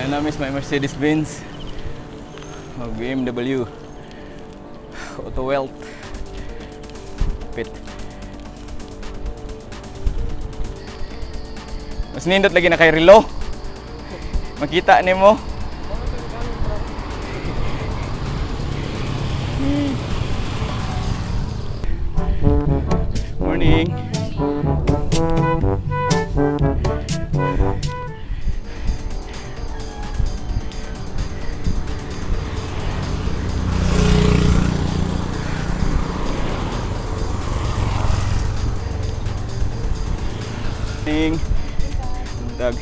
Na-miss my Mercedes-Benz. O BMW. Auto Welt. Pit. Mas nindot lagi na kay relo. Makita nimo. Morning. Morning. Dag.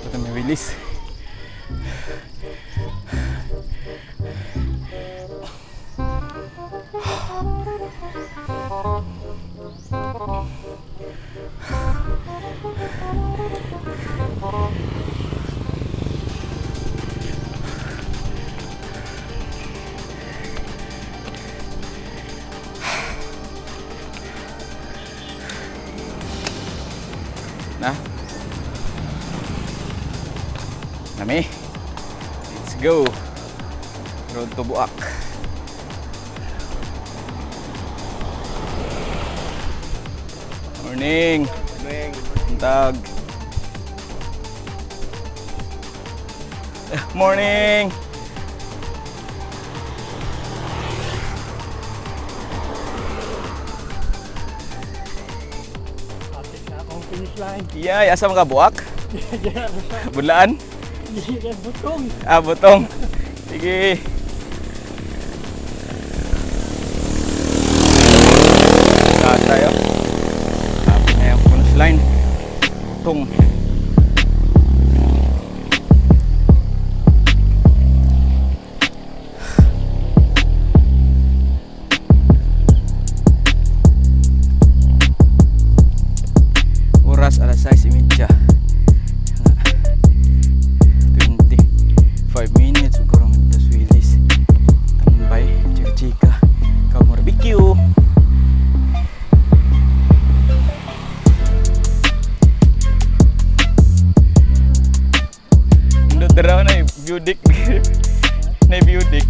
Ito may release. Na. Nami. Let's go. Road to Boac. Morning. Morning. Tag. Morning. Hapit na akong finish line. Yay, asa mga Boac? Budlaan? Yan, butong. Ah, butong. Sige. Taas tayo. Tapos na yung finish line. Butong. Oras alas 6:30. 25 minutes ug karon sa Willis. Tambay, chika-chika, ka barbecue. Nindot dara na view deck. Na view deck.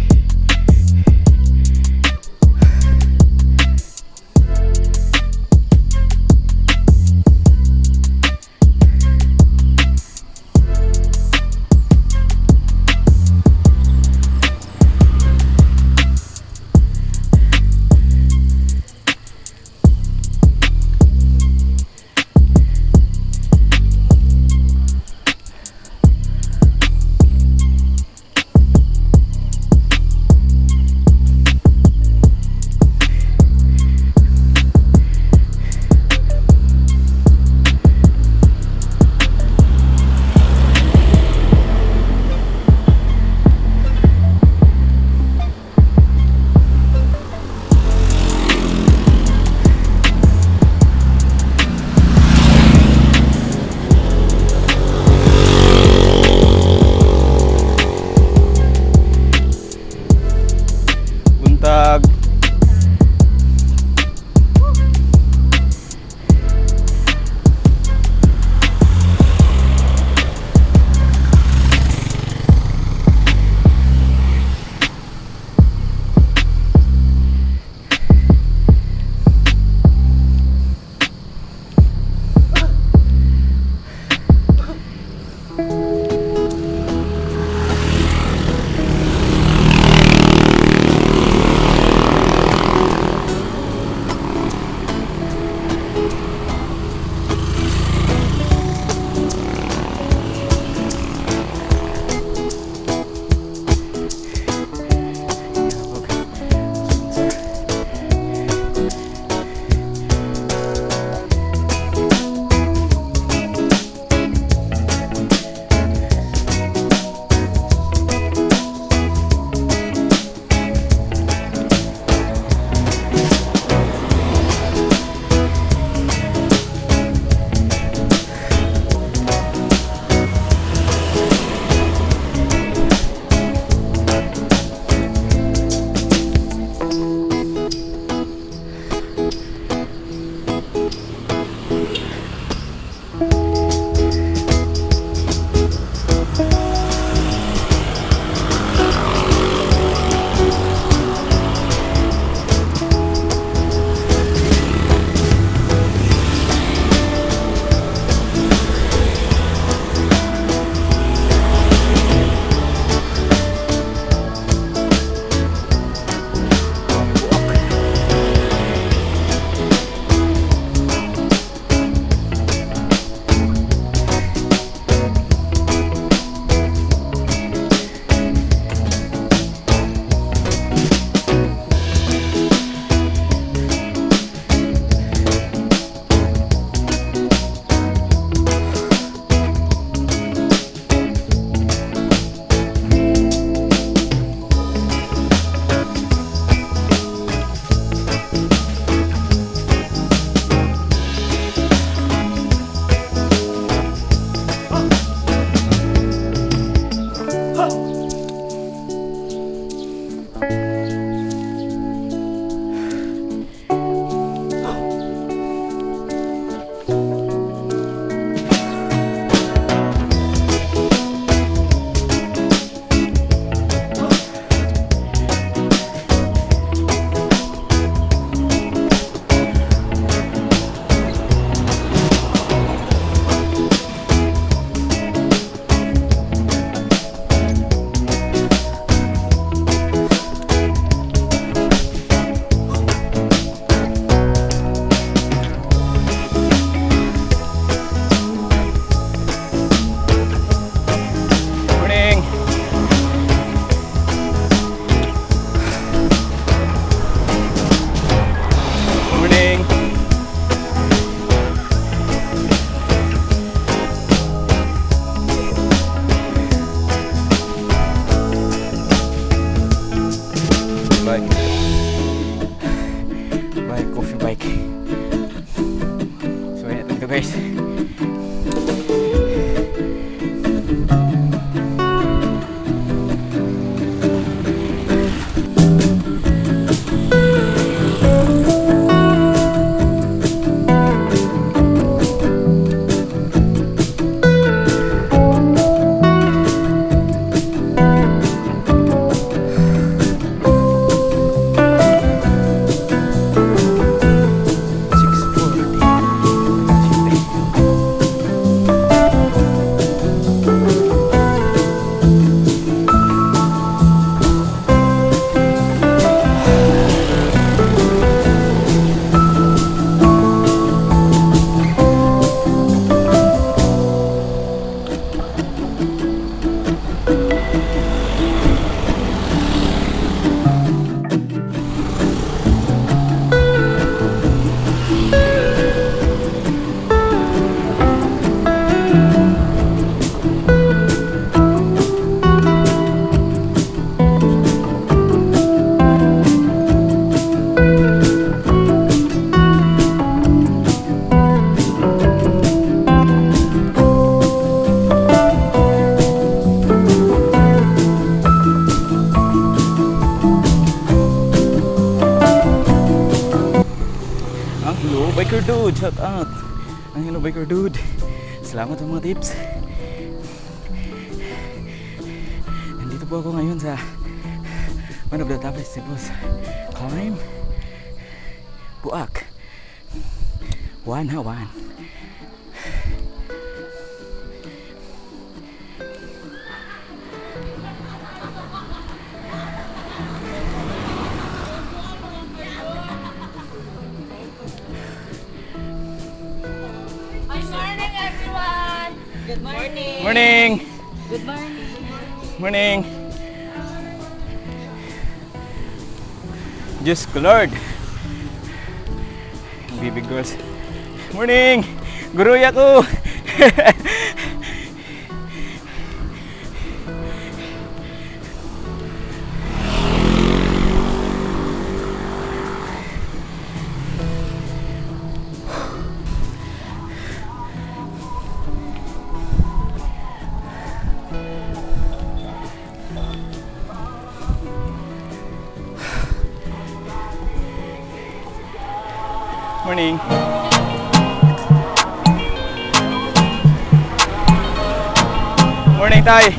Morning! Morning! Bye. Bye, coffee bike. So, ayan ito, guys. 6:40. Ang hello, biker dude, shout out. Ang hello, biker dude. Salamat sa mga tips. Nandito po ako ngayon sa one of the toughest Cebu's climb. Buak. One ha, one. Good morning, everyone! Good morning! Morning! Good morning! Morning! Diyos ko, Lord! Baby girls. Morning! Guruya ko! Morning! Morning, tay.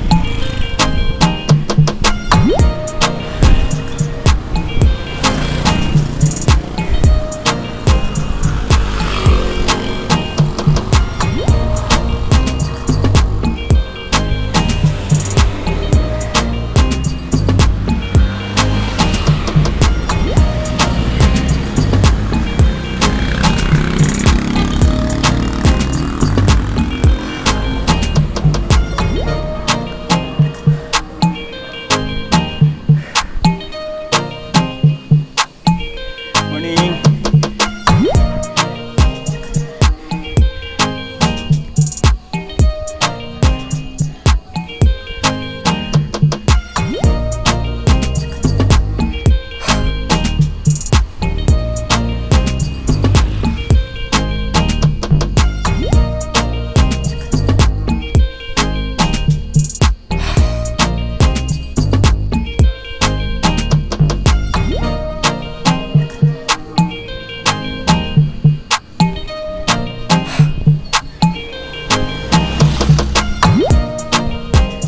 Morning.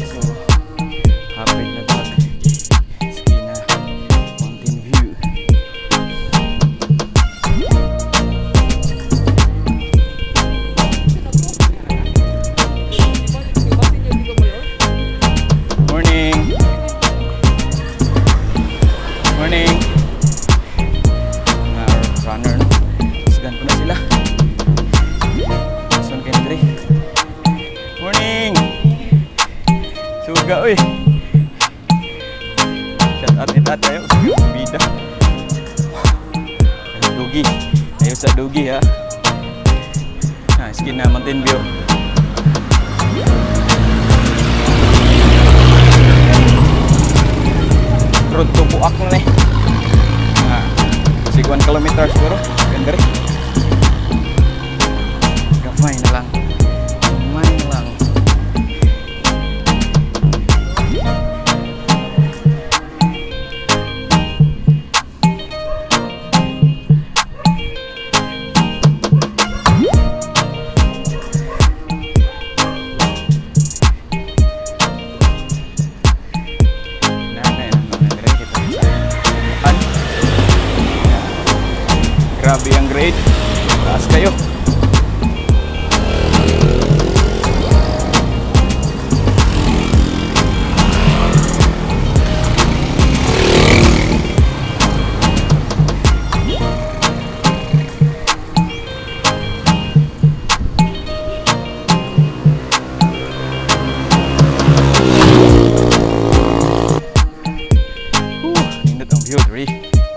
So, hapit na tag Skeena Mountain View. Morning. Morning. Mga runner, no? Sugan ko na sila. Son Kendry. Morning. Suga, uy. Shout out ni tatay, oh. Bida. Ay, dugi. Ayaw sa dugi, ha. Ah, Skeena Mountain View. Road to Buak na eh. Mga sig 1 kilometer siguro. Ganda rin. Gamay na lang. Gamay na lang. Nanay, ano, dire kita sa an. Grabe ang grade. Taas kayo. Whew, nindot ang view, dre.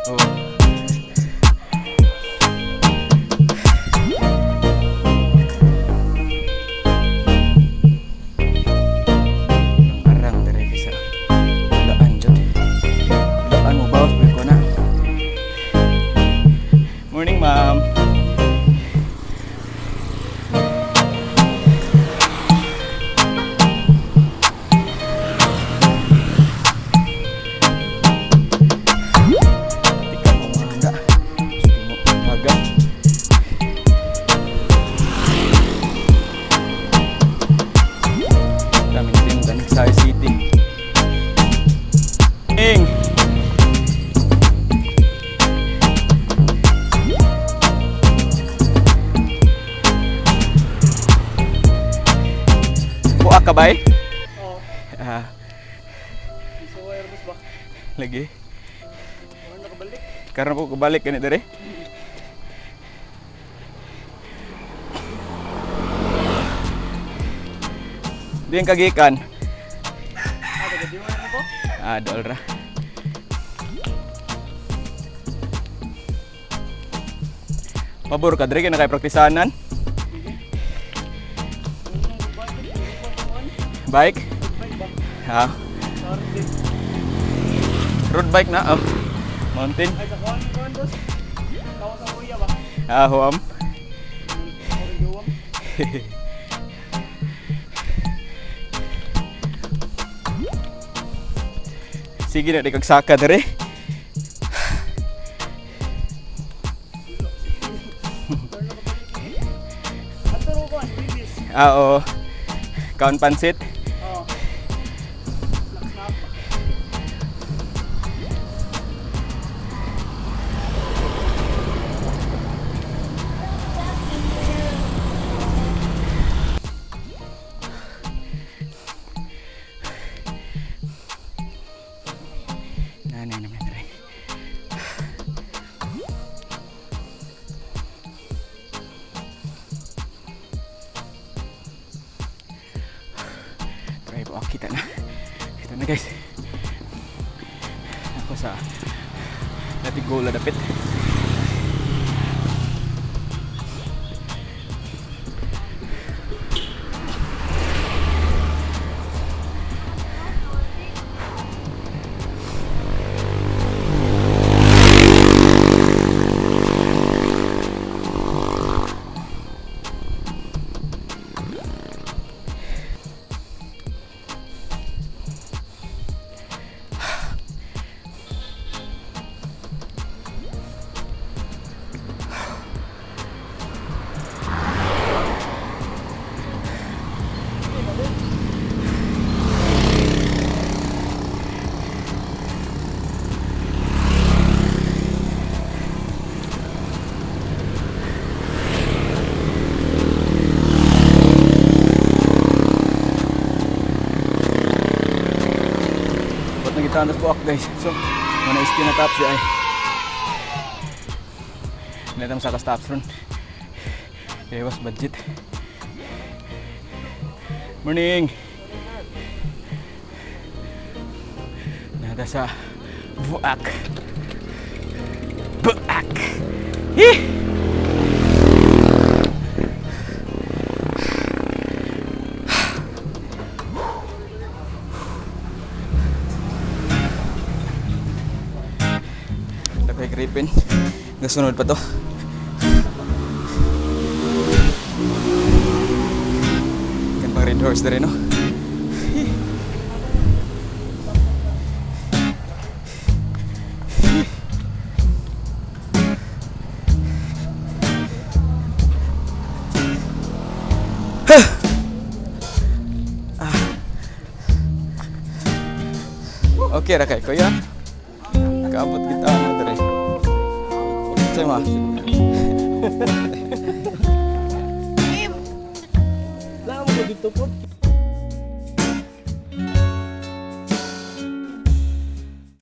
Oh. Ang arang dire kaysa laan jud. Laan mo bawas ko na. Morning, ma'am. Tika ko mga Gusto mo dagat. Daming din Danigsay City. Ing! Buak ka ba eh? Oo. Ah, So, Airbus ba? lagi. Wala nakabalik. Karon po kabalik kani dere. Diyan kagikan. Ah, taga di mo na ko? Ah, dool ra. Pabor ka dere kay nakay praktisanan. Bike? Bike ba? Ha? Sorry. Road bike na oh. Mountain. Ay, sa kuwan, kuwan, boss. Tawa sa kuya ba? Ah, huam. Ako rin yuwang. Sige na di kag saka dere. Pero nakabalik eh. At pero kuwan, release. Ah, oo. Kaon pansit. Oo. Buak, kita na. Kita na, guys. Ako sa Latigola dapit. Ba't nagitanas buak, guys? So, muna iski na tops ay. Nilatam sa stops ron. Iwas budget. Morning! Nada sa Buak. Buak! Hih! Tapay gripin. Nasunod pa to. Kan pang red horse na rin, no? Okay ra kay kuya. Kaabot kita ano dere. Say ma. Lamo ko dito po.